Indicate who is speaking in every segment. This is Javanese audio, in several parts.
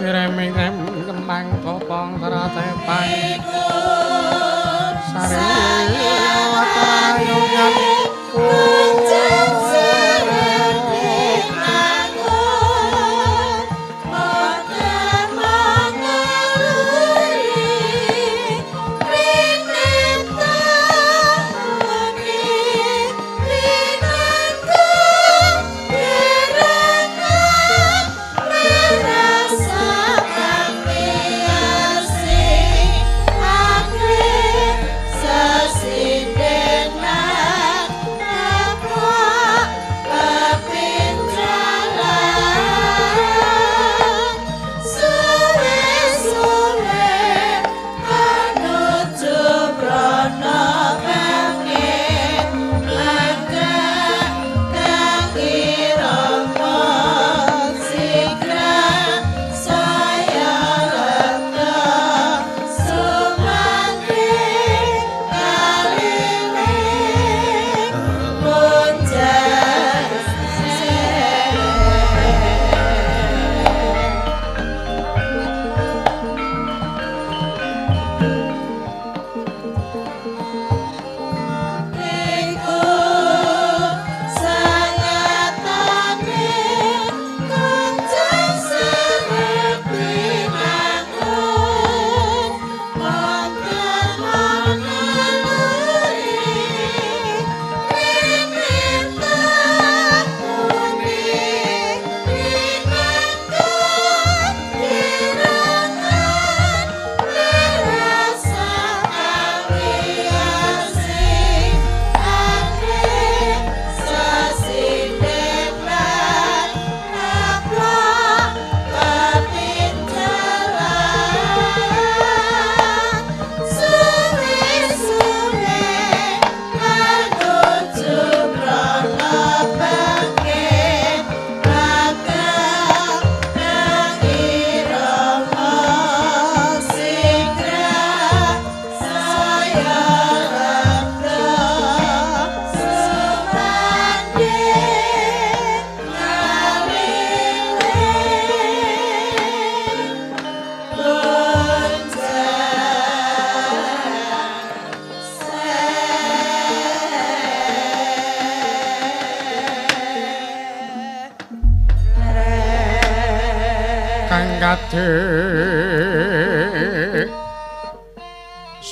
Speaker 1: Irem-irem kembang popong teratepan sari watarayungan.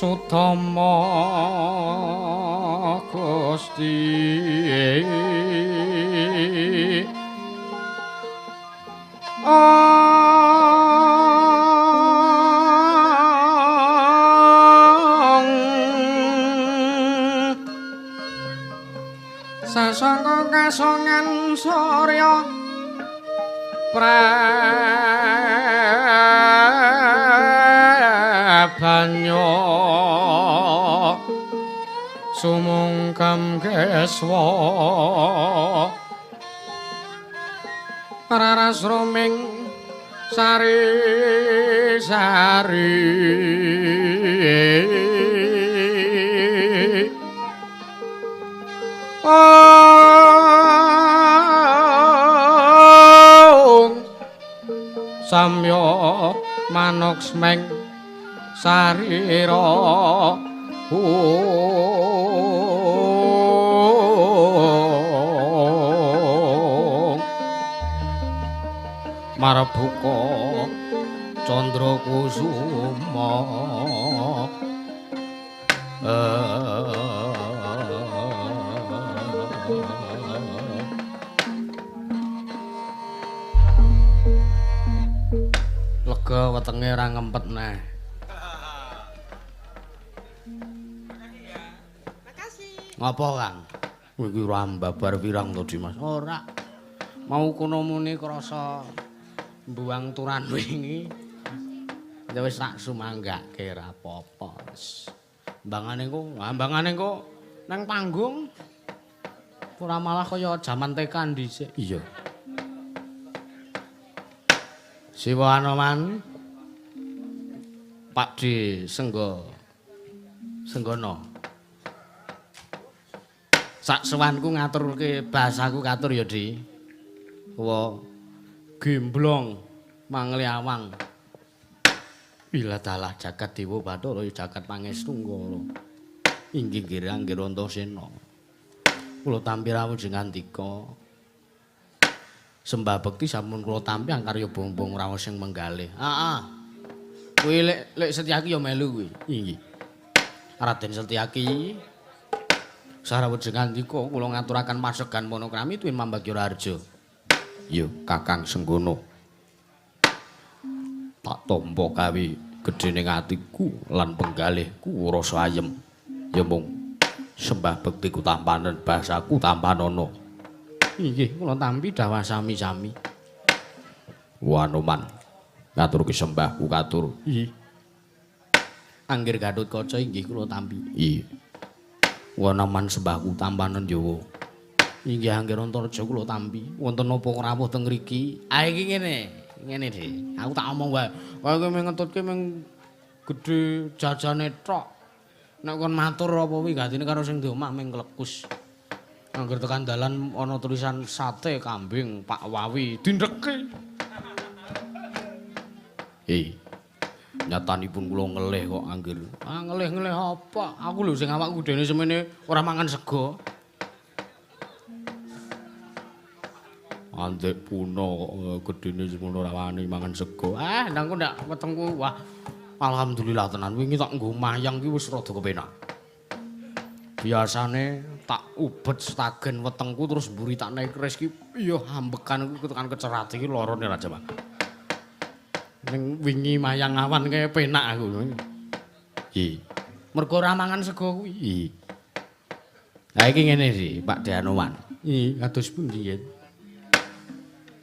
Speaker 1: Sutama Gusti sasangka kasongan surya prabanyo sumungkem keswa raras roming sari sari samya manuksmeng sarira marbuka candra kusuma. Lega wetenge ora ngempet neh. Ngapa, Kang? Kowe iki ora mbabar pirang to, Dimas? Ora. Mau kono muni krasa mbuang turan wingi. Ya wis tak sumanggake ora apa-apa. Mbangane kok, ambangane kok nang panggung ora malah kaya jaman TK dhisik. Iya. Siwa Anoman Pak D Senggo Senggono. Sak sowanku ngaturke bahasaku katur ya, Di. Wa gemblong. Mangliawang. Bila dalah jagat dewa Bathara jagat pangestu ngara. Inggih girang Antasena. Kula tampi rawuh ngandika. Sembah bekti sampun kula tampi angkarya bongbong raos sing menggalih. Heeh. Kuwi lek Setyaki ya melu kuwi. Inggih. Raden Setyaki sarawuh ngandika kula ngaturaken pasegan Panokrami tuwin Mambagya Raharja. Ya Kakang Senggono. Tak tampa kawi gedhening atiku lan penggalihku rasa ayem. Ya mung sembah bektiku tampanen basaku tampanana. Inggih kula tampi dawah sami-sami. Wanoman ngaturke sembahku katur. Inggih. Anggir Gatotkaca inggih kula tampi. Inggih. Wanoman sembahku tampanen Jawa. Inggih Anggir Antareja kula tampi. Wonten napa rawuh teng mriki? Ah iki ngene. Ngene Dik. Aku tak omong wae. Kaya kowe mung ngetutke mung gedhe jajane tok. Nek kon matur apa kuwi gantine karo sing di omah mung klekus. Angger tekan dalan ana tulisan sate kambing Pak Wawi dindeke. Nyatanipun kula ngelih kok angger. Ah ngelih-ngelih apa? Aku lho sing awakku dene semene ora mangan sego. Andek puna kok gedene semono ora wani mangan sego. Ah ndangku ndak wetengku wah. Alhamdulillah tenan wingi tak nggo mayang ki wis rada kepenak. Biasane tak ubet stagen wetengku terus mburi tak naik keris ki iya ambekan ku tekan kecerat iki lorone ra Jawa. Ning wingi mayang awan kae penak aku. Iki. Mergo ora mangan sego kuwi. Iki. Lah iki ngene sih Pak Danoman. Iki kados pundi nggih?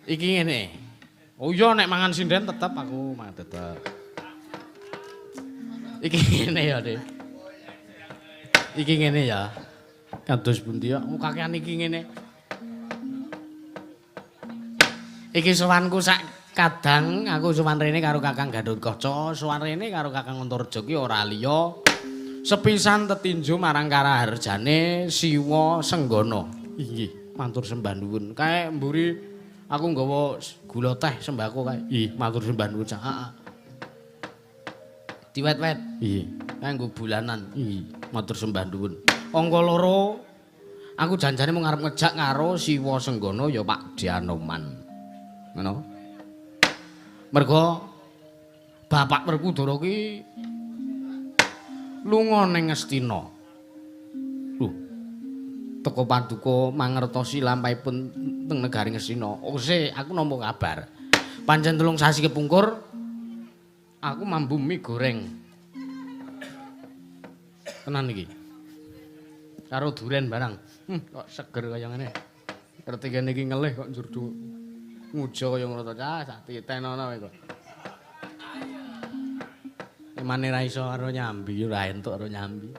Speaker 1: Iki ngene. Oh iya nek mangan sinden tetep aku mangan tetep. Iki ngene ya, Dik. Iki ngene ya. Kados pundi ya? Oh kakean iki ngene. Iki sowanku sak kadang aku sowan rene karo Kakang Gatotkaca, sowan rene karo Kakang Antareja ki ora liya. Sepisan tetinju marang karaharjane Siwa Senggana. Inggih, matur sembah nuwun. Kae mburi aku nggawa gula teh sembako kae. Ih, matur sembah nuwun. Heeh. Diwet-wet. Iya. Kae nggo bulanan. Iya, matur sembah nuwun. Angka loro aku janjane mung arep ngejak karo Siwa Senggana ya Pak Dianoman. Ngono. Mergo Bapak Werkudara ki lunga ning Ngastina. Lho. Teko paduka mangertosi lampahipun teng negari Ngastina. Ose, aku nampa kabar. Pancen 3 sasi kepungkur aku mambu mie goreng. Tenan iki. Karo duren barang. Kok seger kaya ngene. Ngerti kene iki ngelih kok njur ngujo kaya ngono to cah, sak titenono kowe kok. Emane ra iso karo nyambi, ora entuk karo nyambi.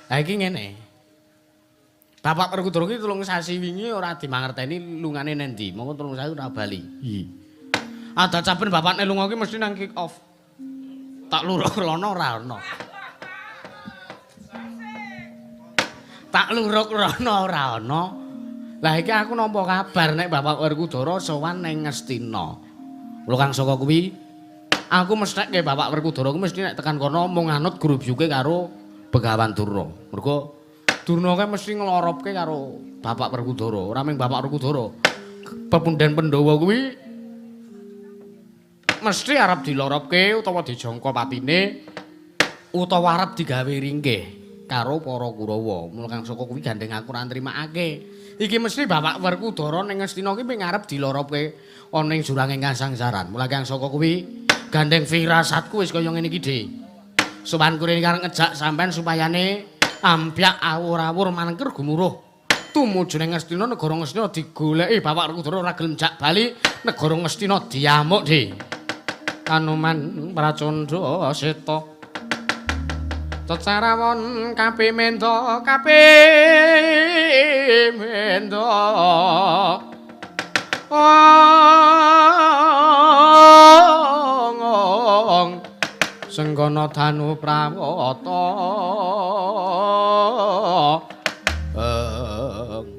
Speaker 1: Lah iki ngene. Bapak Werkudara iki 3 sasi wingi ora dimangerteni lungane nendi. Monggo 3 sasi ora bali. Iya. Ada caben bapakne lunga ki mesti nang kick off. Tak luruk rono ora ana. Tak luruk rono ora ana. Lah iki aku nampa kabar nek Bapak Werkudara sowan ning Ngastina. Kula kang saka kuwi aku mestheke Bapak Werkudara kuwi mesti nek tekan kono mung anut grubyuke karo Begawan Durna. Mergo Durna kae mesti ngloropke karo Bapak Werkudara, ora mung Bapak Werkudara. Pepunden Pandhawa kuwi mesti arep diloropke utawa dijangka patine utawa arep digawe ringkih karo para Kurawa. Mula kang saka kuwi gandeng aku ora nrimakake. Iki mesti Bapak Werkudara ning Ngastina ki ping arep diloropke ana ing juranging kasangsaran. Mula kang saka kuwi gandeng firasatku wis kaya ngene iki, Dik. Sowanku rene karep ngejak sampean supayane ampyak awur-awur manengker gumuruh tumuju ning Ngastina, negara Ngastina digoleki Bapak Werkudara ora gelem jak bali, negara Ngastina diamuk, Dik. Anuman Pracandra Seta Cecarawon kapimenda kapimenda ong Senggana Danu Prawata.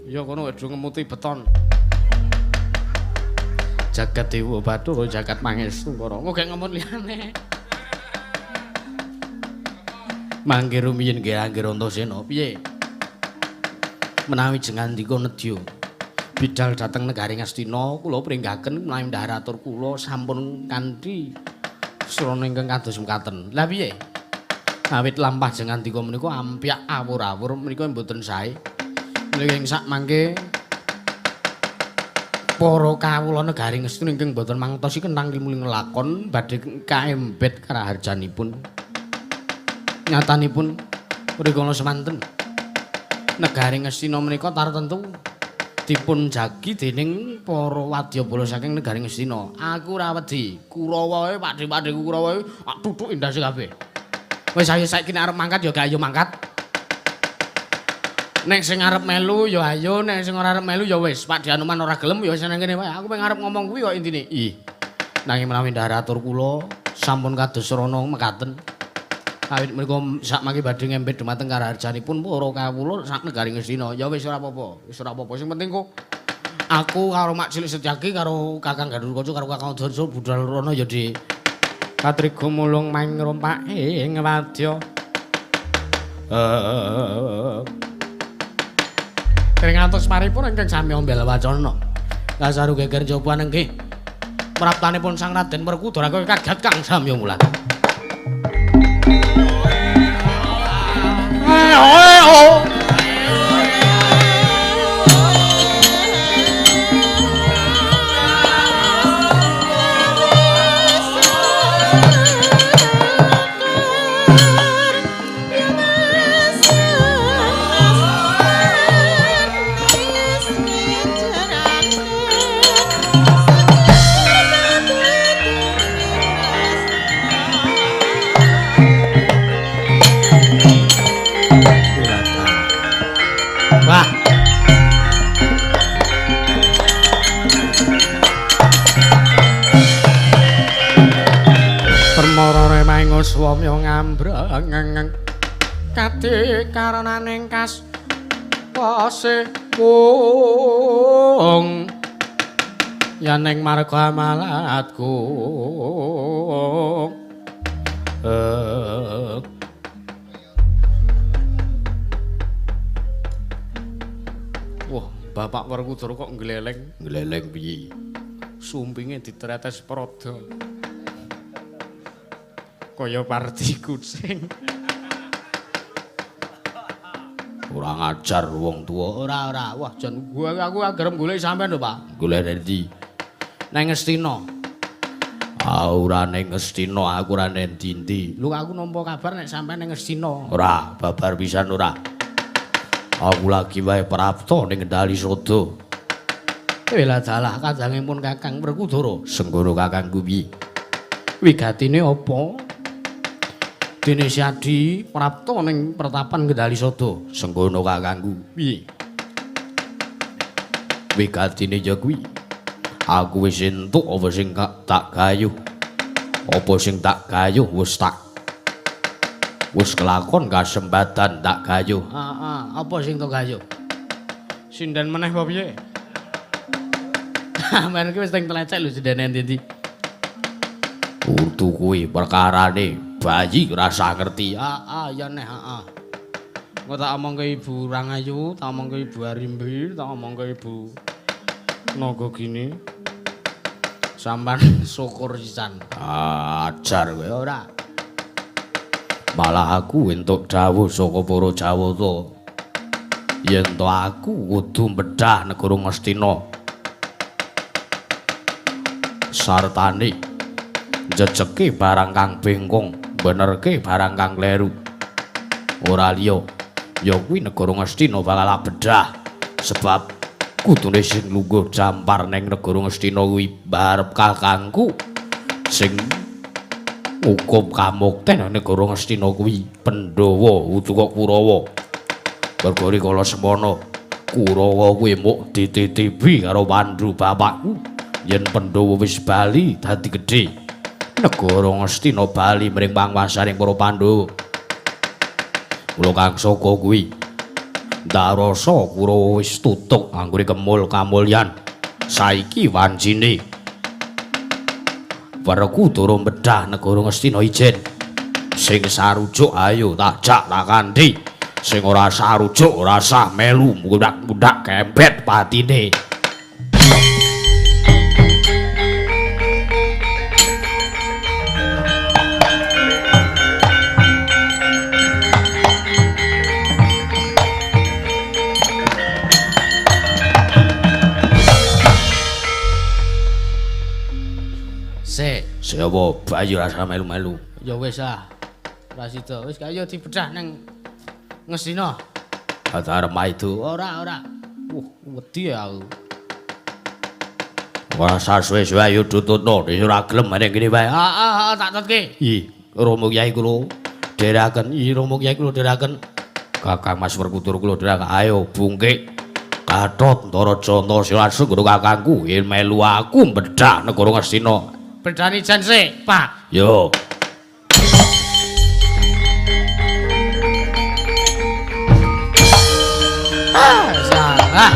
Speaker 1: Ya kono do ngemuti beton. Jagat Dewa Bathara jagat Pangestu Kara. Engko gek ngomong liyane. Mangke rumiyin nggih Angger Antasena. Piye? Menawi jengandika nedya bidal dhateng negari Ngastina kula pringgaken menawi ndhahar atur kula sampun kanthi srana ingkang kados mekaten. Lah piye? Awit lampah jengandika menika ampyak awur-awur menika mboten sae. Menika ing sak mangke para kawula negari Ngastina ingkang mboten mangtos iki kenthang kimuli nglakon badhe kaembet karaharjanipun. Nyatanipun rikala semanten negari Ngastina menika tartentu dipun jagi dening para wadyabala saking negari Ngastina. Aku ora wedi, Kurawa e pakde-pakdeku Kurawa e tak tuthuk endase kabeh. Wis ayo saiki nek arep mangkat ya gak ayo mangkat. Nek sing arep melu ya ayo, nek sing ora arep melu ya wis. Pakde Anoman ora gelem ya wis nang kene wae. Aku pengen arep ngomong kuwi kok intine. Ih. Nanging menawi ndhahar atur kula sampun kados srana mekaten. Awit menika sak mangke badhe ngembet dumateng karaharjanipun para kawula sak negari Ngastina. Ya wis ora apa-apa, wis ora apa-apa. Sing penting kok aku karo Mak Cilik Setyaki karo Kakang Gathotkaca karo Kakang Antarja budal rono ya Dik. Katriga mulung maing ngrompak ing wadya. Kring atus paripun ingkang sami ombel wacana. Kasaru geger jaba nggih. Praptanipun Sang Raden Werkudara kaget kang samya mulat. Wah. Permara remaing swamya ngambreng kadi karonaning kas pose wong yaneng marga malatku. Wah, Bapak Werkudara kok ngleleng. Ngleleng piye? Sumpinge ditretes prada. Kaya parti kucing. Ora ngajar wong tuwa. Ora, ora. Wah, jan gua aku arep golek sampean lho, Pak. Golek endi? Nang Ngastina. Ah, ora ning Ngastina, aku ora ning ndi-ndi. Lho, aku nampa kabar nek sampean ning Ngastina. Ora, babar pisan ora. Aku lagi wae prapta ning Kendali Sada. Welah dalah kadangipun Kakang Werkudara. Senggara kakangku piye? Wigatine apa? Dene Syadi prapta ning pertapan Kendali Sada. Senggono kakangku piye? Wigatine ya kuwi. Aku wis entuk apa sing tak gayuh. Apa sing tak gayuh wis tak wis kelakon kasempatan tak gayuh. Heeh, apa sing tak gayuh? Sinden meneh apa piye? Sampeyan iki wis teng tlecek lho sindene endi-endi. Utu kuwi perkarane bayi rasa ngerti. Heeh, ya neh heeh. Engko tak omongke Ibu Rangayu, tak omongke Ibu Arimbi, tak omongke Ibu Nagagini. Sampeyan syukur sisan. Ajar kowe ora. Malah aku entuk dawuh saka para Jawata yen to aku kudu bedhah negara Ngastina sartane njejeke barang kang bengkong, benerke barang kang kleru. Ora liya ya kuwi negara Ngastina bakal bedhah sebab kudune sing lungguh jampar ning negara Ngastina kuwi barep kakangku sing ngukum kamukten negara Ngastina kuwi Pandhawa utuwa Kurawa. Merga rikala semana Kurawa kuwi muk dititipi karo Pandhu bapakku yen Pandhawa wis bali dadi gedhe. Negara Ngastina bali mring pangwasaning para Pandhawa. Kula kang saka kuwi ndarasa Kurawa wis tutuk anggone kemul kamulyan. Saiki wancine Werkudara bedah negara Ngastina ijen. Sing sarujuk ayo tak jak tak kanthi. Sing ora sarujuk ora sah melu mundhak-mundhak kembet patine.
Speaker 2: Sik,
Speaker 1: Siapa bayu rasa melu-melu.
Speaker 2: Ya wis ah. Ora sida. Wis kaya dibedah nang Ngastina.
Speaker 1: Arep maido.
Speaker 2: Ora, ora. Wedi aku.
Speaker 1: Ora usah suwe-suwe ayo tututno, nek ora gelem meneh kene wae.
Speaker 2: Heeh, tak tutke.
Speaker 1: Ih, Romo Kyai kula dherekaken. Ih, Romo Kyai kula dherekaken. Kakang Mas Werkudara kula dherekaken. Ayo bungkik. Gatot Antarajanta sira guru kakangku yen melu aku bedah negara Ngastina.
Speaker 2: Bedani jan sik, Pak.
Speaker 1: Yo.
Speaker 2: Ah, salah.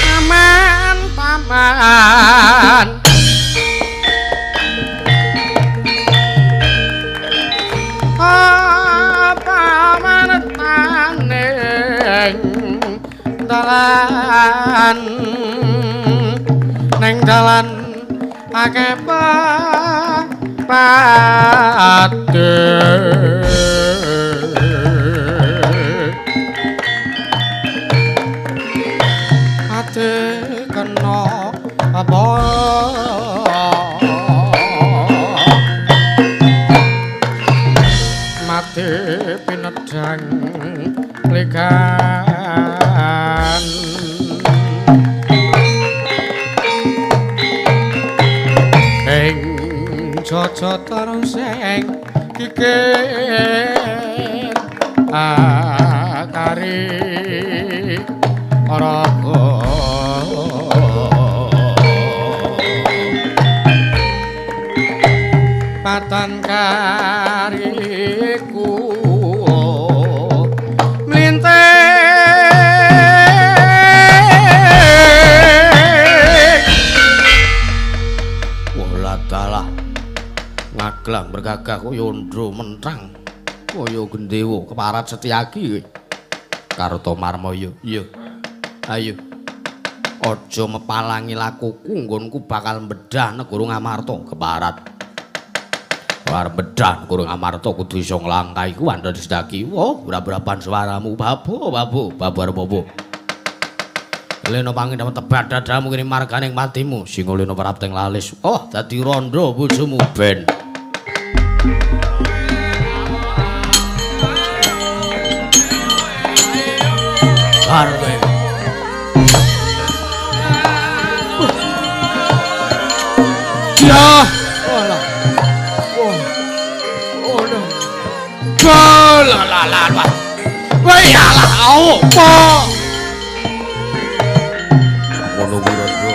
Speaker 2: Paman, paman. Paman taning dalan, neng dalan akeh pate. Ate kena apa? Mati pinedhang legan. Ing jojotor sing kikir akari raga. Patan kariku mlinting.
Speaker 1: Wah dalah ngaglang bergagah kaya ndro mentrang kaya gendewa keparat Setyaki Kartomarmaya. Iya. Ayo. Aja mepalangi lakuku, nggonku bakal bedah negara Ngamarta keparat. Arep bedah negara Ngamarta kudu iso nglangkahi ku andha Setyaki. Wah, ora-brapan suaramu, babu, babu, babu arep apa? Lena pangindhamu tebat dadamu kene marganing patimu, singa lena prapteng lalis. Oh, dadi rondo bojomu ben.
Speaker 2: Ya, walah. Wah. Oh no. Lah lah lah lah. Woi alah opo?
Speaker 1: Ngono kuwi rondo.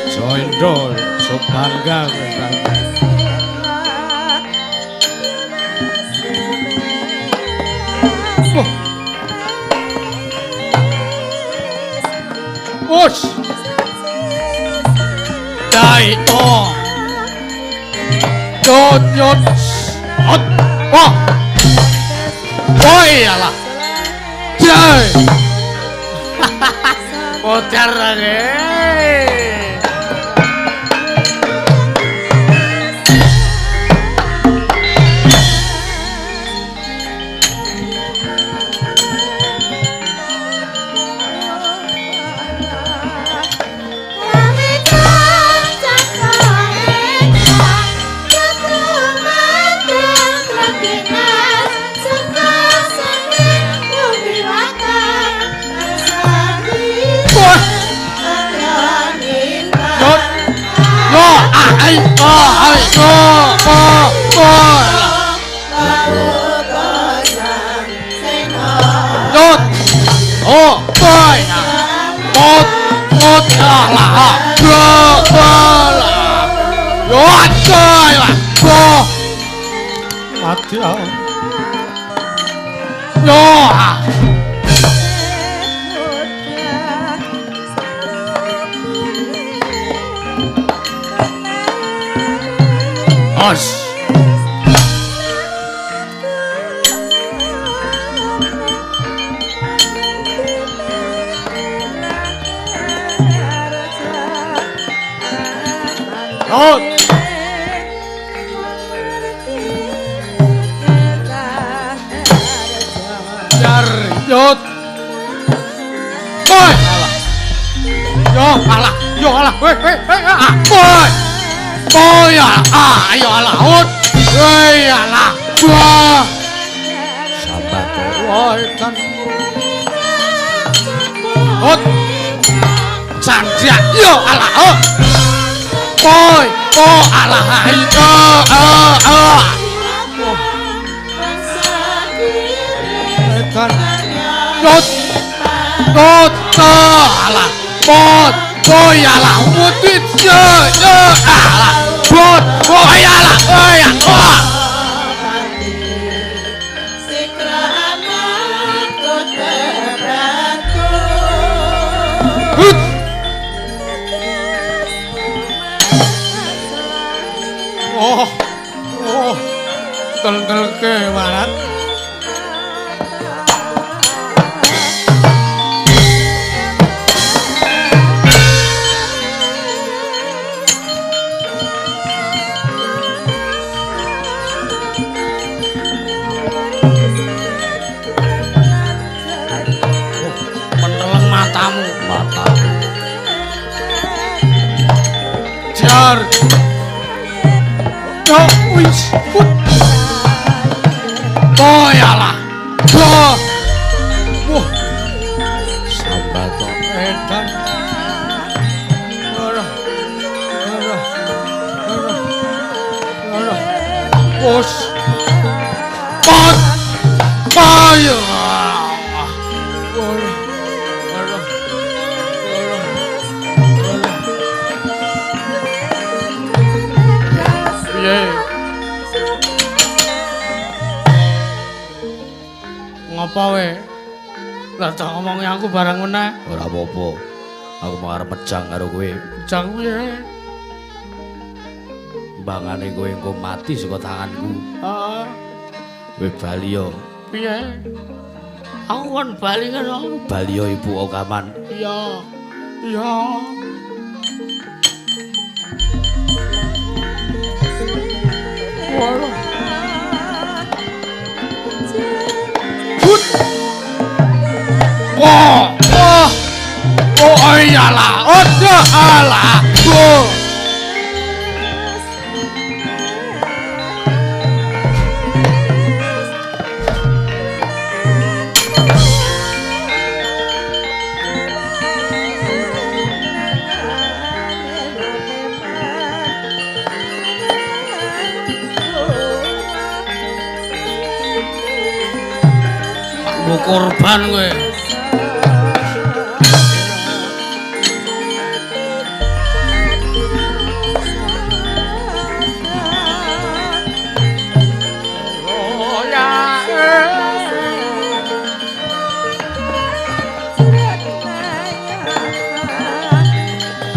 Speaker 2: Joindol sok bangga kowe bangga. Wos. Dai to. Yot yot. Ot. Wah. Woi alah. Jai. Bocor lagi. Jang piye?
Speaker 1: Mbangane kowe engko mati saka tanganku.
Speaker 2: Heeh.
Speaker 1: Kowe bali yo.
Speaker 2: Piye? Aku kon bali ngono.
Speaker 1: Bali yo Ibu Okaman.
Speaker 2: Iya. Iya. Walah. Hut. Wah.
Speaker 1: Alah, ojo alah. Oh. Korban kowe.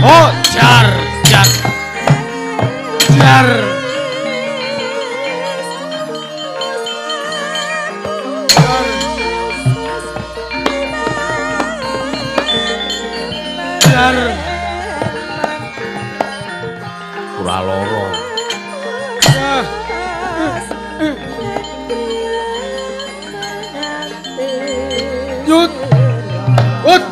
Speaker 1: Oh, jar, jar. Jar. Ora loro. Yut. Ut.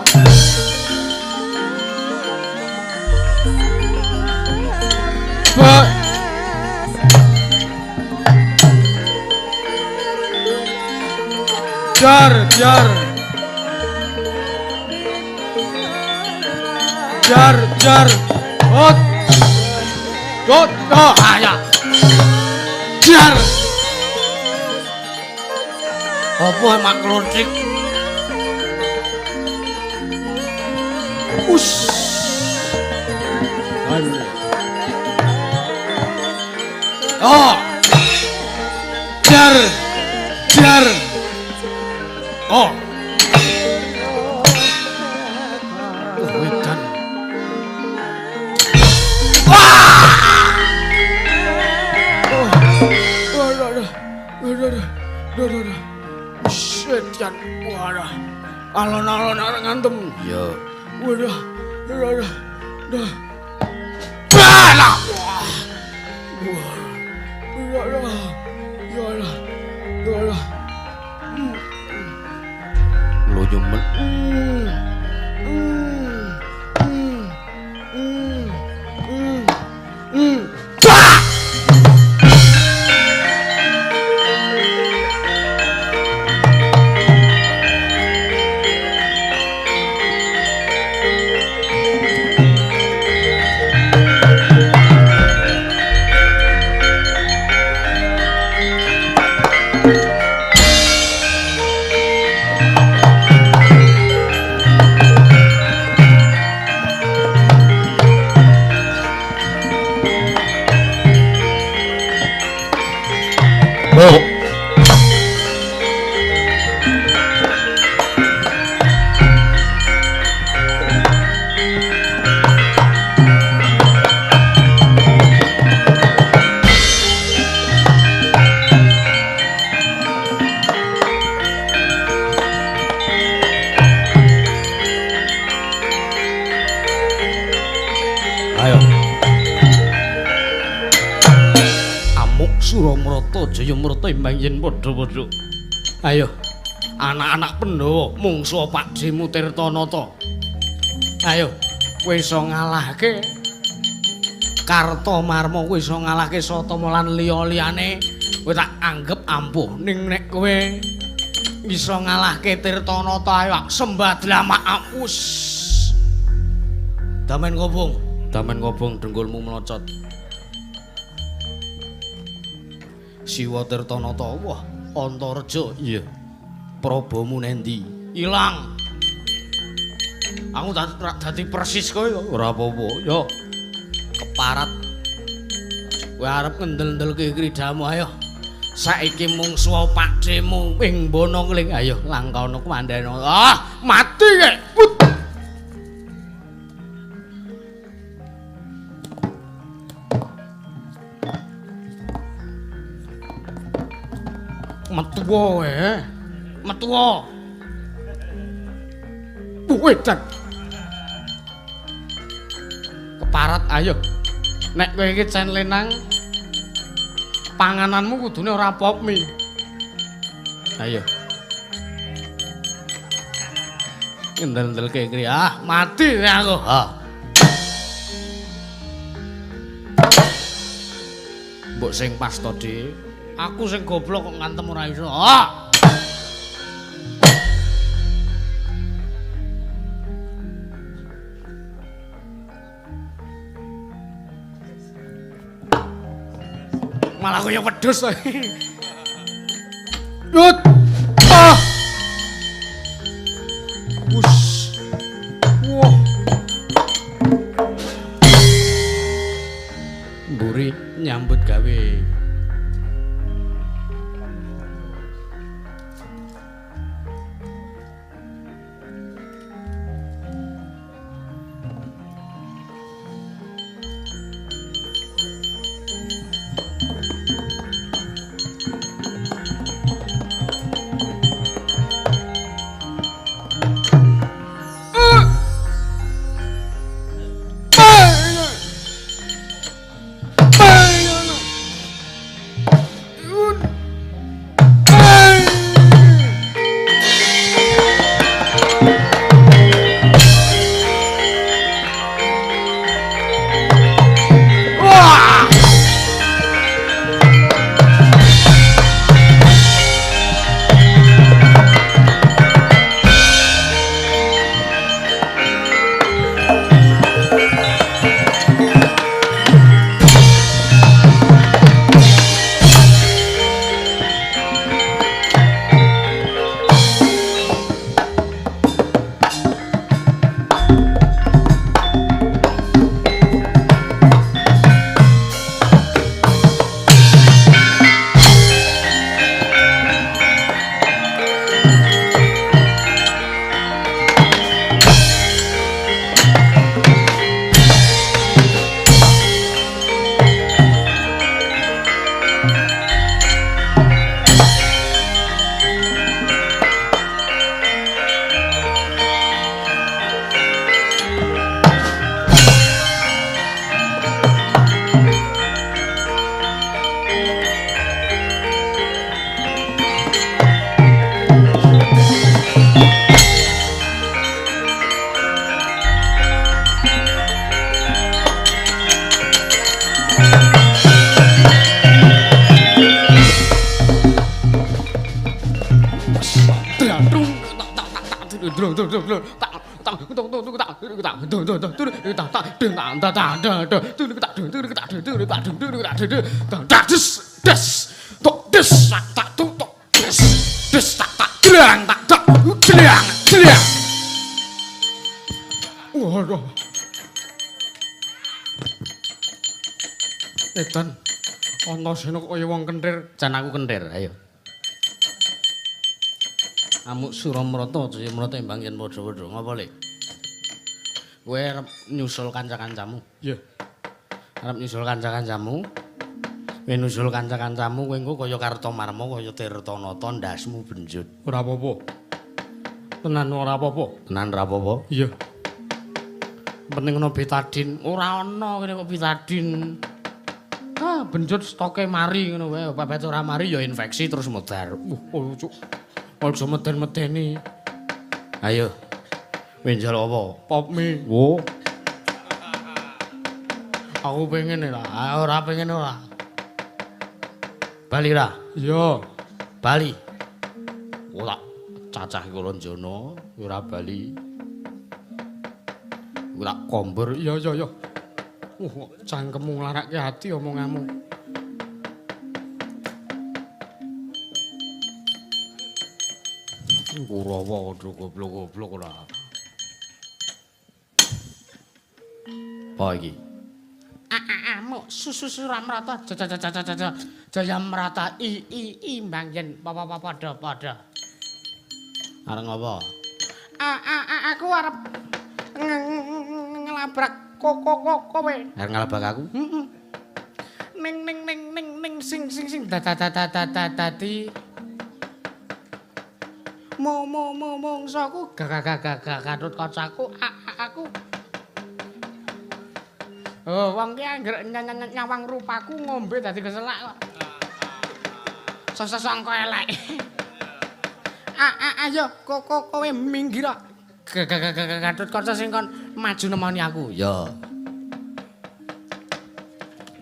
Speaker 1: Ba. Jar, jar. Jar, jar. Ot. Ot, oh, ayo. Jar. Apa mak klothik? Us. Oh. Jar. Jar. Oh. Wedan. Setan, wadah, alon-alon arek ngantem. Iya. Wadah, wadah, dah. Balah. Wah. Wadah. Ya Allah. Ya Allah. Lo nyemen. Ayo. Amuk Suramrata Jayamrata imbang yen padha-padha. Ayo. Anak-anak Pandhawa mungsu Pakdhemu Tirtanata. Ayo, kowe iso ngalahke Kartomarma, kowe iso ngalahke Satama lan liya-liyane. Kowe tak anggep ampuh. Ning nek kowe iso ngalahke Tirtanata, ayo sembah dlamak apus. Damen kobong, damen kobong dengkulmu melocot. Siwa Tirtanata, wah, Antareja. Iya. Prabamu nendi? Ilang. Aku dadi persis kowe ora apa-apa. Yo. Keparat. Kowe arep ngendel-ndelke kridamu, ayo. Saiki mungsu pakdhemu ing bono ngling, ayo langkana kumandana. Ah, mati kowe. Metu kowe. Metu. Wedan. Keparat, ayo. Nek kowe iki cen lenang, pangananmu kudune ora pop mie. Ayo. Ngendel-ndelke kri. Ah, mati aku. Ha. Mbok sing pas to, Dik. Aku sing goblok kok ngantem ora iso. Ah. Malah kaya wedhus to.
Speaker 2: Yut. Ah. Wus. Wah.
Speaker 1: Mburi nyambut gawe.
Speaker 2: Waduh. Edan, Antasena kaya wong kenthir.
Speaker 1: Jan aku kenthir, ayo. Amuk Suramrata, Jayamrata imbang yen padha-padha. Ngapa, Lek? Kowe arep nyusul kanca-kancamu?
Speaker 2: Iya.
Speaker 1: Arep nyusul kanca-kancamu? Kowe nyusul kanca-kancamu kowe engko kaya Kartomarma, kaya Tirtanata, ndasmu benjut.
Speaker 2: Ora apa-apa. Tenan ora apa-apa.
Speaker 1: Tenan ora apa-apa?
Speaker 2: Iya.
Speaker 1: Penting ana betadin. Ora ana kene kok betadin. Ah, benjut stoke mari ngono wae. Pepet ora mari ya infeksi terus medar.
Speaker 2: Oh, cuk. Aja meden-medeni.
Speaker 1: Ayo. Kowe njaluk apa?
Speaker 2: Pop mie.
Speaker 1: Wo. Aku pengen ora. Ora pengen ora. Bali ra?
Speaker 2: Iya.
Speaker 1: Bali. Ora cacah Kulanjana ora bali. Ora kombor.
Speaker 2: Iya iya iya. Cangkemmu nglarake ati omonganmu.
Speaker 1: Kurawa padha goblok-goblok ora. Apa iki?
Speaker 2: Amuk susu Suramrata Jayamrata i i imbang yen padha padha.
Speaker 1: Arep ngopo?
Speaker 2: Aku arep ngelabrak kowe.
Speaker 1: Arep ngelabrak aku?
Speaker 2: Heeh. Ning ning ning ning ning sing sing sing dadi mo mo mo mongsoku gagagagag katut kacaku aku. Oh, wong ki angger nyawang rupaku ngombe dadi keselak kok. Sesesangka elek. Ayo kowe minggir. Gatut Kaca sing kon maju nemoni aku.
Speaker 1: Ya.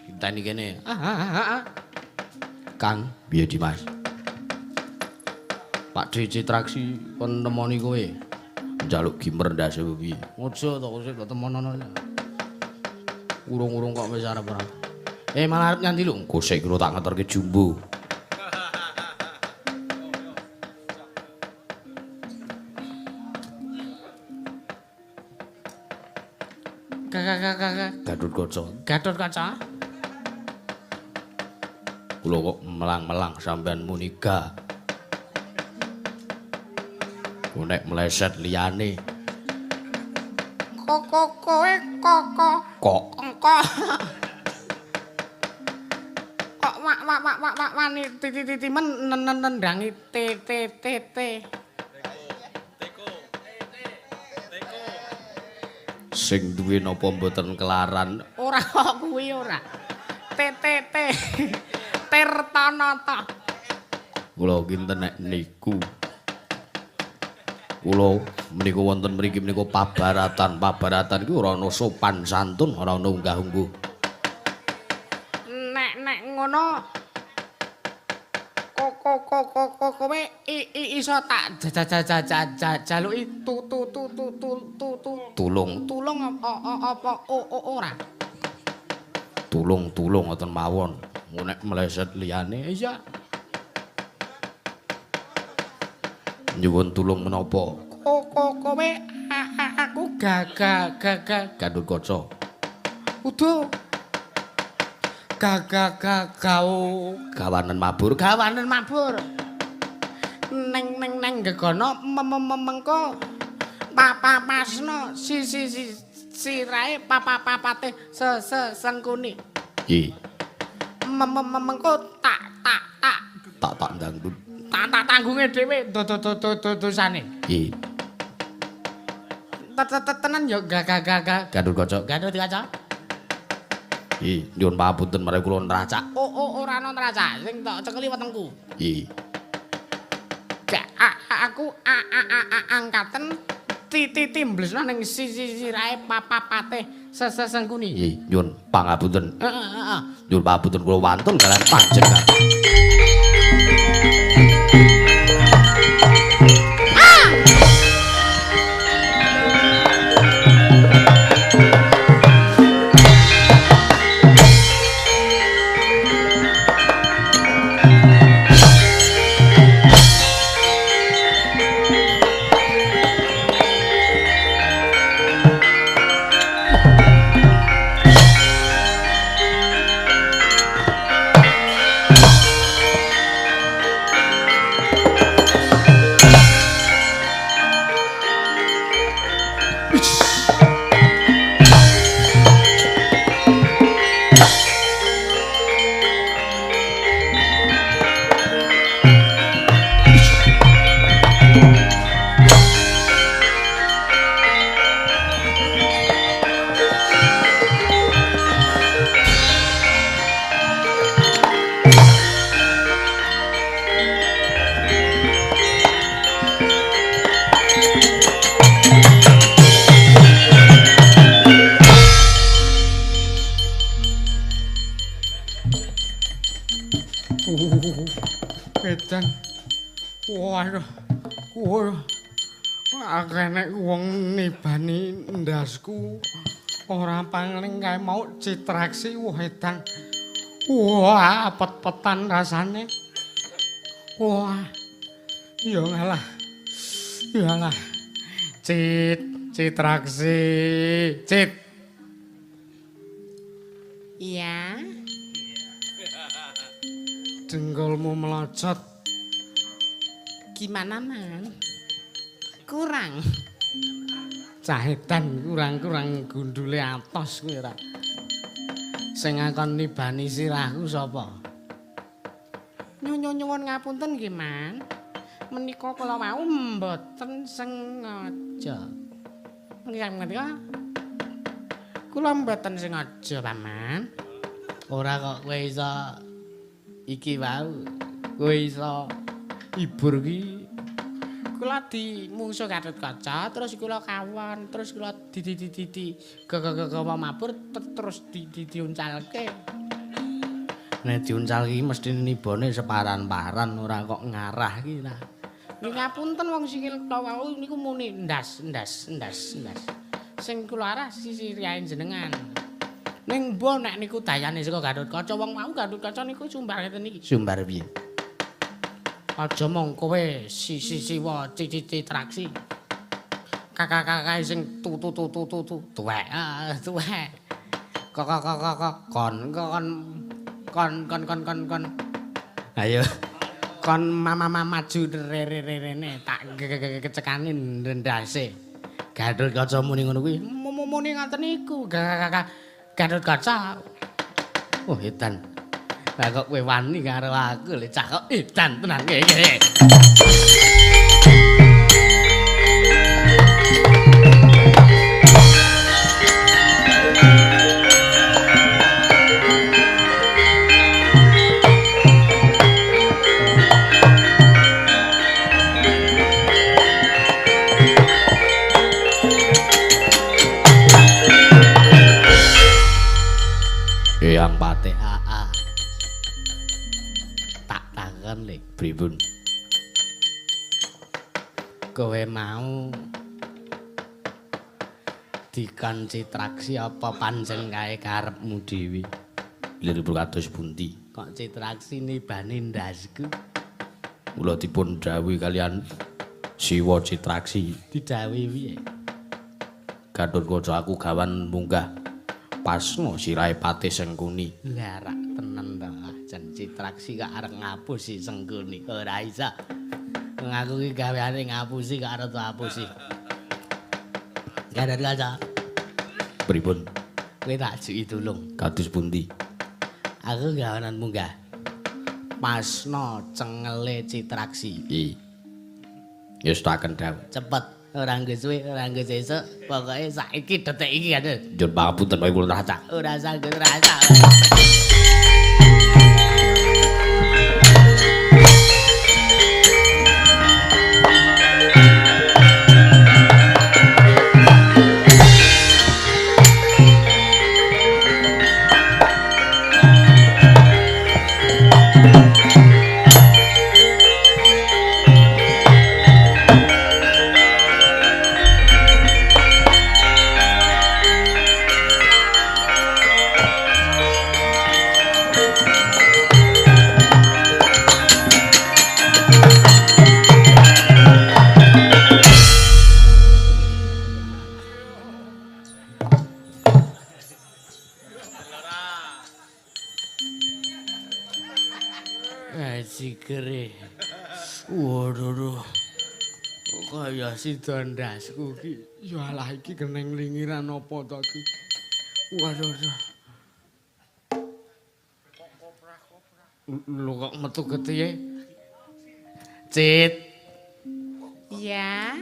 Speaker 1: Inteni kene. Kang, piye Dimas? Pak D Citraksi kon nemoni kowe. Njaluk gimer ndase piye?
Speaker 2: Aja to sik temonono.
Speaker 1: Urung-urung kok wis arep ora. Malah arep nyanti lho. Engko sik kira tak ngeterke jumbo. Gatut Kaca.
Speaker 2: Gatut Kaca.
Speaker 1: Kula kok melang-melang sampean muni ga. Nek meleset liyane.
Speaker 2: Kok kowe kok
Speaker 1: kok
Speaker 2: kok kok wak wak wak wak wak wani titi titi men nendangi t t t t.
Speaker 1: Sing duwe napa mboten kelaran?
Speaker 2: Ora kok kuwi ora. T T T. Tirtanata.
Speaker 1: Kula kinten nek niku. Kula menika wonten mriki menika pabaratan. Pabaratan iki ora ana sopan santun, ora ana unggah-ungguh.
Speaker 2: Nek nek ngono kok kowe iso tak jaluki tu tu tu tu tu tu tu
Speaker 1: tulung
Speaker 2: tulung apa ora?
Speaker 1: Tulung tulung ngoten mawon. Nek meleset liyane
Speaker 2: iya.
Speaker 1: Nyuwun tulung menapa?
Speaker 2: Kowe aku gagah
Speaker 1: Gatut Kaca.
Speaker 2: Udu gagah gau
Speaker 1: gawanen mabur,
Speaker 2: gawanen mabur. Neng neng neng gegono mengko papapasno si si si sirahe papapapate se se sengkuni.
Speaker 1: Nggih.
Speaker 2: Mengko tak tak tak
Speaker 1: tak tak ndangdut.
Speaker 2: Tak tanggunge dhewe dosane.
Speaker 1: Nggih.
Speaker 2: Tenan ya gagah
Speaker 1: Gatut Kaca.
Speaker 2: Gatut Kaca.
Speaker 1: Nggih, nyuwun pangapunten marang kula nracak.
Speaker 2: Oh, ora ana nracak, sing tak cekeli wetengku.
Speaker 1: Nggih.
Speaker 2: Aku angkaten titi mblesno ning sirahe papapate sesengkuni.
Speaker 1: Nggih, nyuwun pangapunten.
Speaker 2: Heeh.
Speaker 1: Nyuwun pangapunten kula wantun kaliyan panjenengan.
Speaker 2: Edan. Waduh. Waduh. Akeh nek wong nibani ndasku ora pangling kae mau Citraksi wah edan. Wah, pet-petan rasane. Wah. Ya ngalah. Ya ngalah. Citraksi. Cit. Iya. Dengkulmu melocot. Gimana, Man? Kurang. Cahetan kurang-kurang gundule atos kuwi ora. Sing ngakon nibani sirahku sapa? Nyuwun ngapunten nggih, Man. Menika kula wau mboten sengaja. Menika kula mboten sengaja, Paman.
Speaker 1: Ora kok kowe iso iki wau, kowe iso hibur ki
Speaker 2: Kula dimungsuh Gatotkaca, terus kula kawon, terus kula di di di di gawa mabur terus di diuncalke.
Speaker 1: Nek diuncal iki mesti nibane separan-paran ora kok ngarah iki ta.
Speaker 2: Nggih ngapunten wong sikil kula wau niku muni ndas ndas ndas ndas. Sing kula arah sisi riyae jenengan. Ning mbuh nek niku dayane saka Gatotkaca wong wau Gatotkaca niku sumbar ngeten iki.
Speaker 1: Sumbar piye?
Speaker 2: Aja mong kowe sisi siwa citraksi. Kakak-kakak sing tu tu tu tu tu tu tuwek tuwek. Kok kok kok kok kon kon kon kon kon kon kon.
Speaker 1: Ayo.
Speaker 2: Kon mama maju rene tak kecekane ndase.
Speaker 1: Gatotkaca muni ngono kuwi.
Speaker 2: Muni ngoten niku. Gatotkaca.
Speaker 1: Oh edan. Lah kok kowe wani karo aku lho cah kok edan tenan iki. Eyang Patih AA. Tak takon le pripun?
Speaker 2: Kowe mau dikon Citraksi apa pancen kae karepmu dhewe?
Speaker 1: Lha kados pundi?
Speaker 2: Kok Citraksi nibane ndasku?
Speaker 1: Kula dipun dhawuhi kalian Siwa Citraksi.
Speaker 2: Didhawuhi piye?
Speaker 1: Gatotkaca aku gawan munggah pasno sirahe Patih Sengkuni.
Speaker 2: Lah rak tenan to, jan Citraksi kok arep ngapusi Sengkuni. Ora iso. Wong aku iki gaweane ngapusi kok arep ngapusi. Gatotkaca.
Speaker 1: Pripun?
Speaker 2: Kowe tak juki tulung.
Speaker 1: Kados pundi?
Speaker 2: Aku gawanan munggah. Pasno cengele Citraksi.
Speaker 1: Iya. Wis tak kendhawuh.
Speaker 2: Cepet. Ora nggo suwe, ora nggo sesuk, pokoke saiki detik iki kan.
Speaker 1: Njur pangapunten wae kula racak.
Speaker 2: Ora sanggup racak. Jigere. Waduh. Kaya sida ndasku iki. Ya alah iki geneng lingiran apa to iki? Waduh. Lho kok metu getihe? Cit. Iya.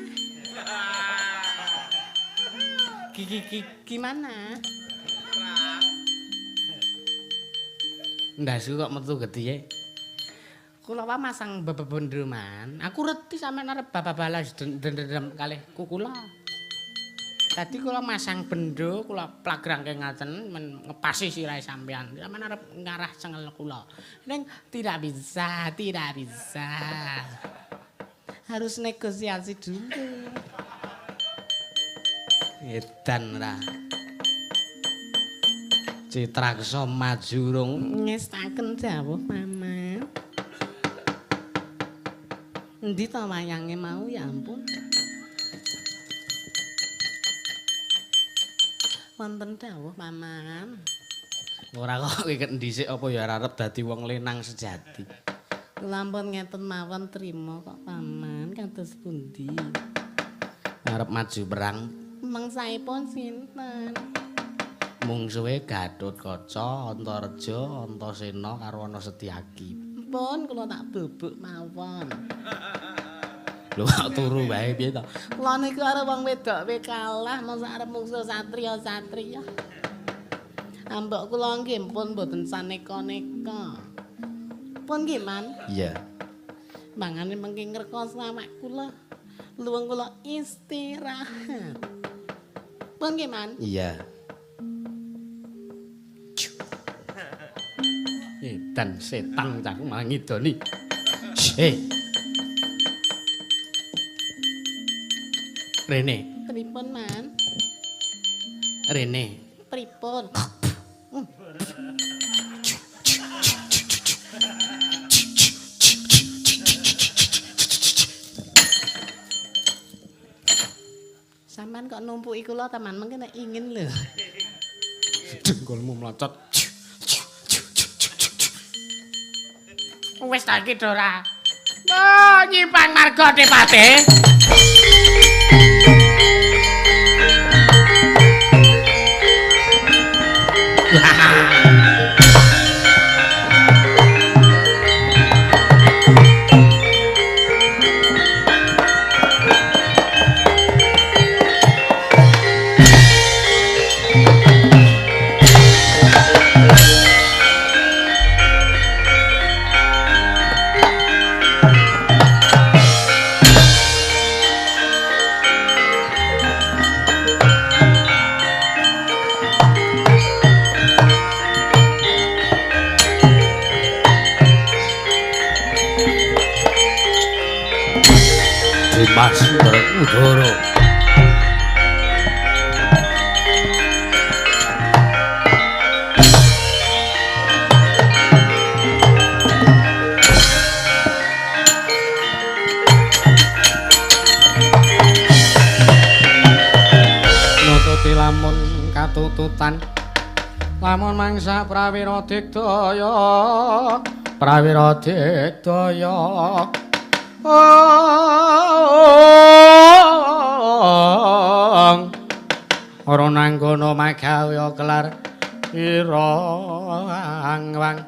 Speaker 2: Gimana? Ndasku kok metu getihe? Kula wae masang bebendroman. Aku reti sampean arep babalas dendam kalih kula. Tadi kula masang bendo, kula plagrangke ngaten men ngepasi sirahe sampean. Sampean arep ngarah cengel kula. Ning tidak bisa, tidak bisa. Harus negosiasi dulu. Edan ra. Citraksa maju rung ngestaken dawuh paman. Endi ta wayange mau ya ampun. Wonten dawuh paman.
Speaker 1: Ora kok kowe dhisik apa ya arep dadi wong lenang sejati.
Speaker 2: Kula ampun ngeten mawon trima kok paman kados pundi.
Speaker 1: Arep maju perang.
Speaker 2: Mangsaipun sinten?
Speaker 1: Mungsuhe Gatotkaca, Antareja, Antasena karo ana Setyaki.
Speaker 2: Pun kula tak bubuk mawon.
Speaker 1: Lho kok turu wae piye to?
Speaker 2: Kula niku arep wong wedok we kalah mosok arep mungsuh satriya-satriya. Ambok kula nggih pun mboten saneka-neka. Pun nggih, Man?
Speaker 1: Iya.
Speaker 2: Mangane mengki ngrekoso awak kula. Luwung kula istirahat. Pun nggih, Man?
Speaker 1: Iya.
Speaker 2: Edan setan cah malah ngidoni. Hei. Rene. Pripun, Man? Rene. Pripun? Sampeyan kok numpuki kula ta, Man? Mengke nek ingin lho.
Speaker 1: Dengkulmu mlocot.
Speaker 2: Wis ta iki Dora. Oh, nyimpang marga Depate.
Speaker 1: Dimas Werkudara.
Speaker 2: Nututi lamun katututan, lamun mangsa prawira digdaya, prawira digdaya. Ora nanggono magawe kelar irang wang.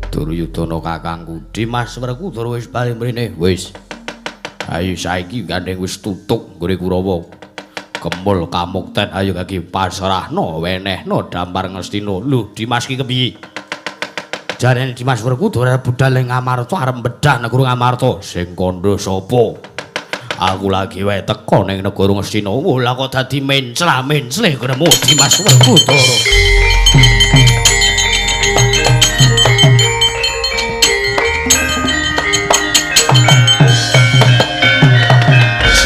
Speaker 1: Duryudana kakangku Dimas Werkudara wis bali mrene. Wis. Ayo saiki gandeng wis tutuk nggone Kurawa. Kemul kamukten ayo kaki pasrahno wenehno dampar Ngastina. Lho Dimas ki kepiye? Jarene Dimas Werkudara budal ning Ngamarta arep bedah negara Ngamarta. Sing kandha sapa? Aku lagi wae teka ning negara Ngastina. Oh lah kok dadi mencla-menclih gremo Dimas Werkudara.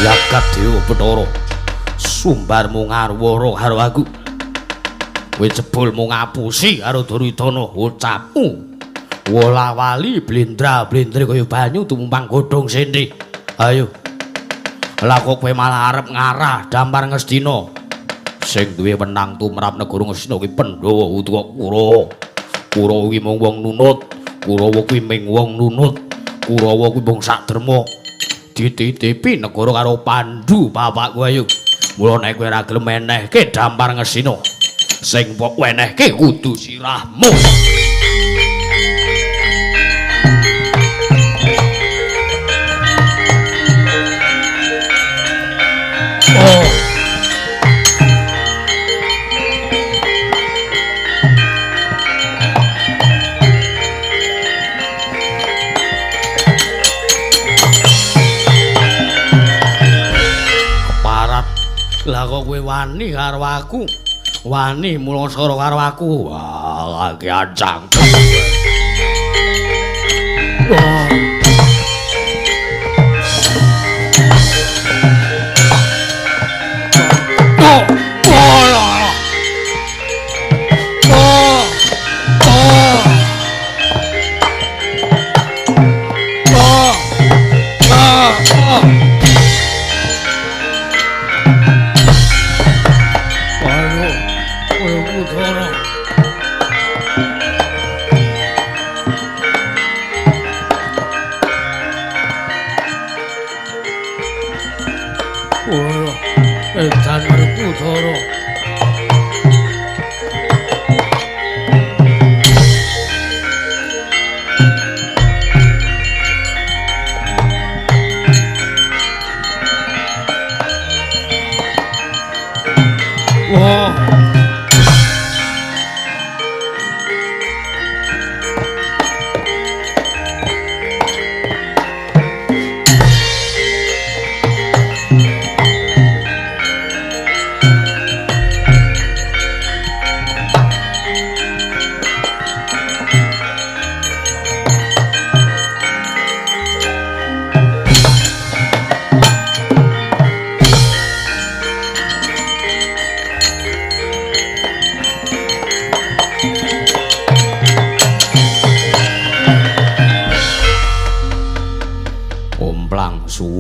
Speaker 1: Jagat Dewa Bathara. Sumbarmu ngarwara karo aku. Kowe jebul mung ngapusi karo Duryudana ucapmu. Wola-wali blendra-blendre kaya banyu tumumpang godhong sende. Ayo. Lah kok kowe malah arep ngarah dampar Ngastina. Sing duwe wenang tumrap negara Ngastina kuwi Pandhawa utawa Kurawa. Kurawa kuwi mung wong nunut, Kurawa kuwi mung wong nunut, Kurawa kuwi mung sak derma. Dititipi negara karo Pandu bapakku ayo. Mula nek kowe ora gelem menehke dampar Ngastina, sing mbok wenehke kudu sirahmu. Oh. Lah kok kowe wani karo aku? Wani mulasara karo aku. Wah, lagi ancang. Wah. Oh, oh, oh, oh, oh, oh, oh. Edan Werkudara. Wah.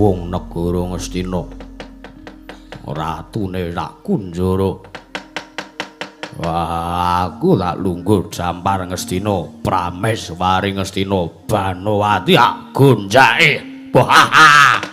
Speaker 1: Suwung negara Ngastina. Ratune tak kunjara. Wah, aku tak lungguh jampar Ngastina, Prameswari Ngastina, Banowati tak gonjake. Wah.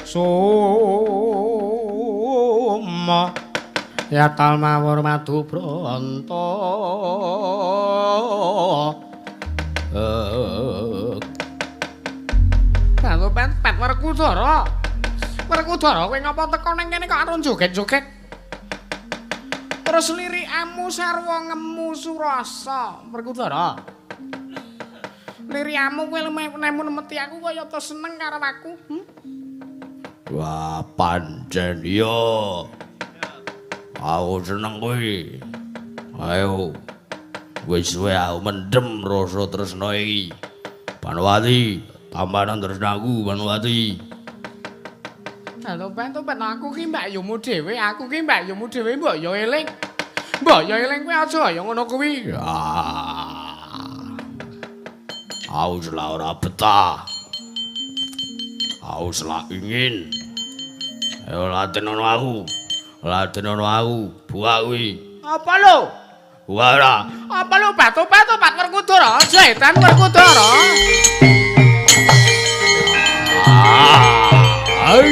Speaker 1: Suma yatal mawur madu bronto. Pet pet Werkudara. Werkudara kowe ngapa teko nang kene kok arep joget-joget? Terus lirikamu sarwa ngemu surasa, Werkudara. Lirikamu kowe nemu nemeti aku kaya ta seneng karo aku. Wah, pancen iya. Aku seneng kuwi. Ayo. Wis suwe aku mendem rasa tresna iki. Banowati, tambahan tresnaku Banowati. Halo, ben aku ki mbakyumu dhewe, aku ki mbakyumu dhewe mbok yo eling. Mbok yo eling kuwi aja ya ngono kuwi. Aku selak ora betah. Aku selak ingin. Ayo latenono aku. Latenono aku, buak kuwi. Apa lho? Buak ora. Apa lho batu-batu Pak Werkudara, setan Werkudara. Ai.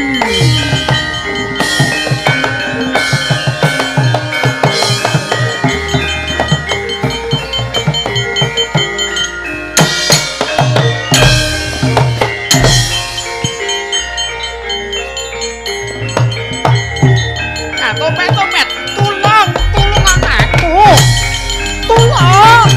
Speaker 1: Topet, tulung, tulung anakku. Tulung.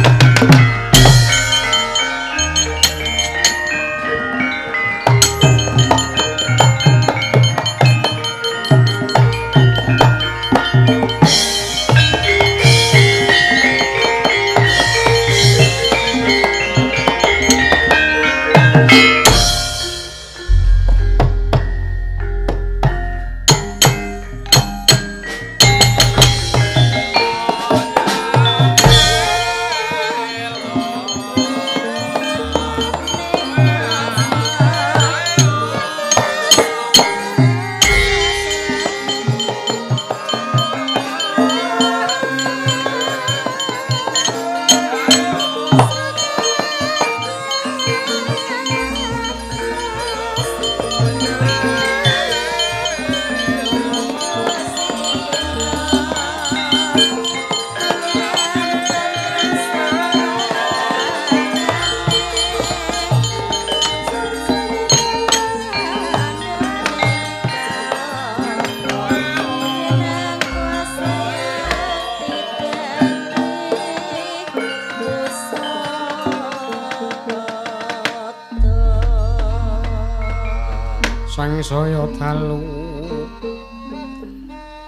Speaker 1: Sangsaya dalu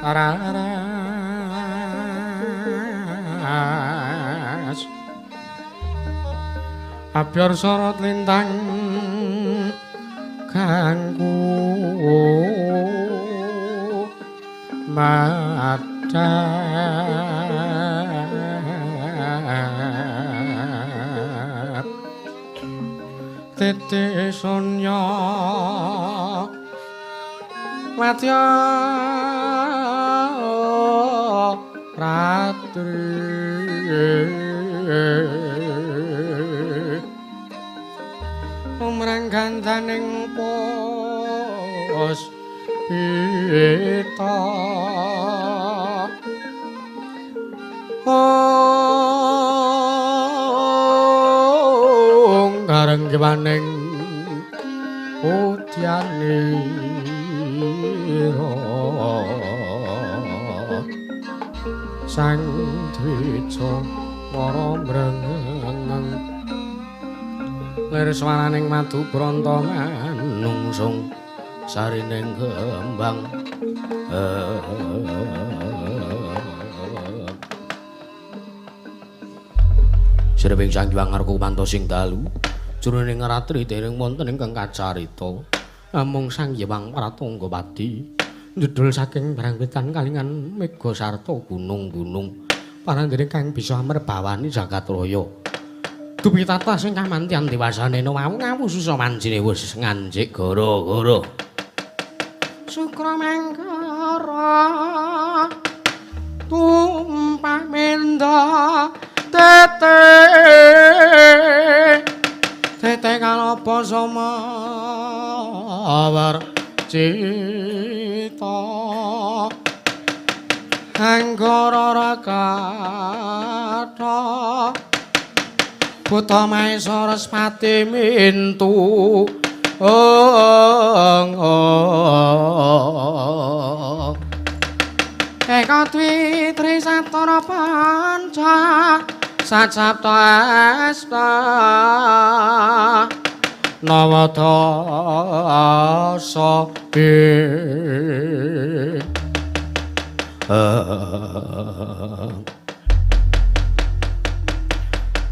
Speaker 1: raras abyor sorot lintang kangku madhap titi sunya wadya Ratri lumrang gandaning pos pita ong karenggiwaning udyanira sang dwija para mrengeng lir swaraning madu branta manungsung sarining kembang. Sreping Sang Hyang Ngarka pantosing dalu jroning ratri dereng wonten ingkang kacarita namung Sang Hyang Pratanggapati njedhul saking brangwetan kalingan mega sarta gunung-gunung parandene kang bisa amrebawani jagat raya. Dupi tatah sing kamantian dewasane wau ngawu susa manjine wis nganjik gara-gara. Sukra mangkara tumpah menda tete tete kalapa samawar cita anggara rakatha buta maesa respati mintu ong eka dwi tri satara panca sacapta asta nawadasa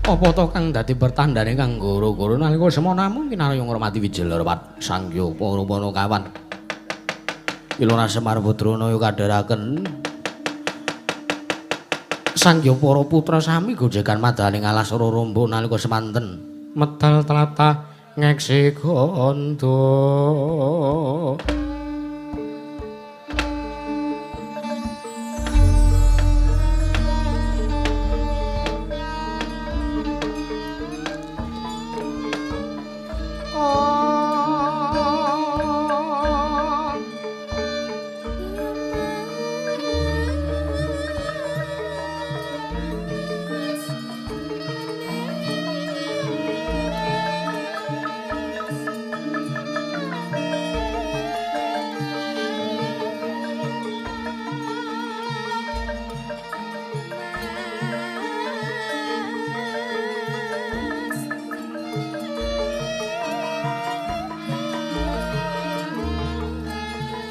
Speaker 1: Apa to kang dadi pertandane kang goro-goro nalika semana mungkin arya ngurmati Wijalarwat Sang Hyang para Panakawan. Ilora Semar Putrana kadharaken Sang Hyang para putra sami gojegan madaning alas rorombo nalika semanten medal tlatah ngeksi gondo.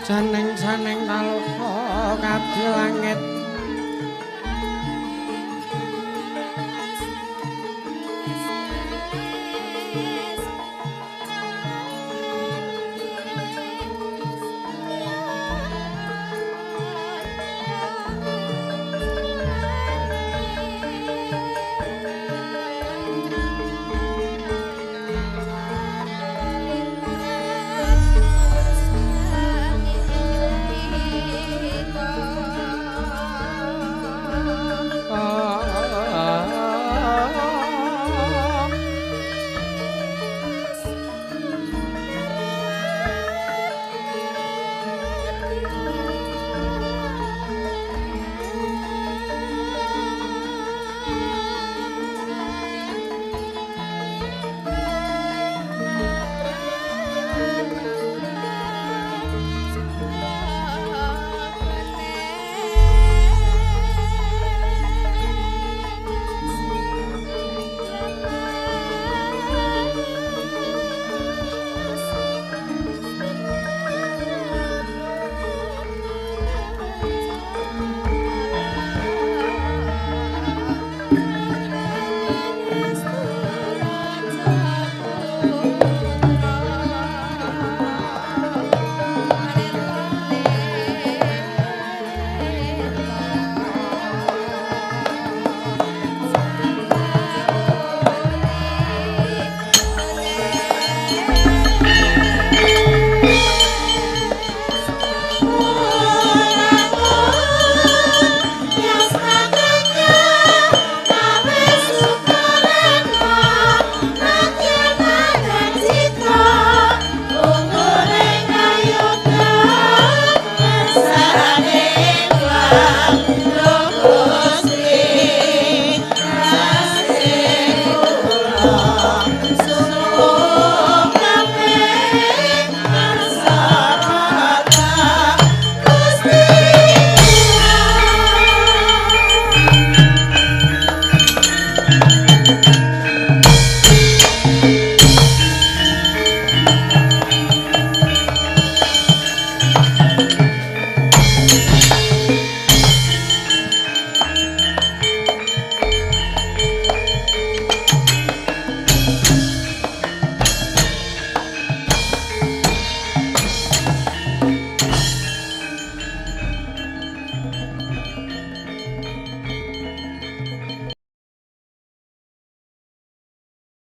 Speaker 1: Janeng-janeng taloka ngabdi langit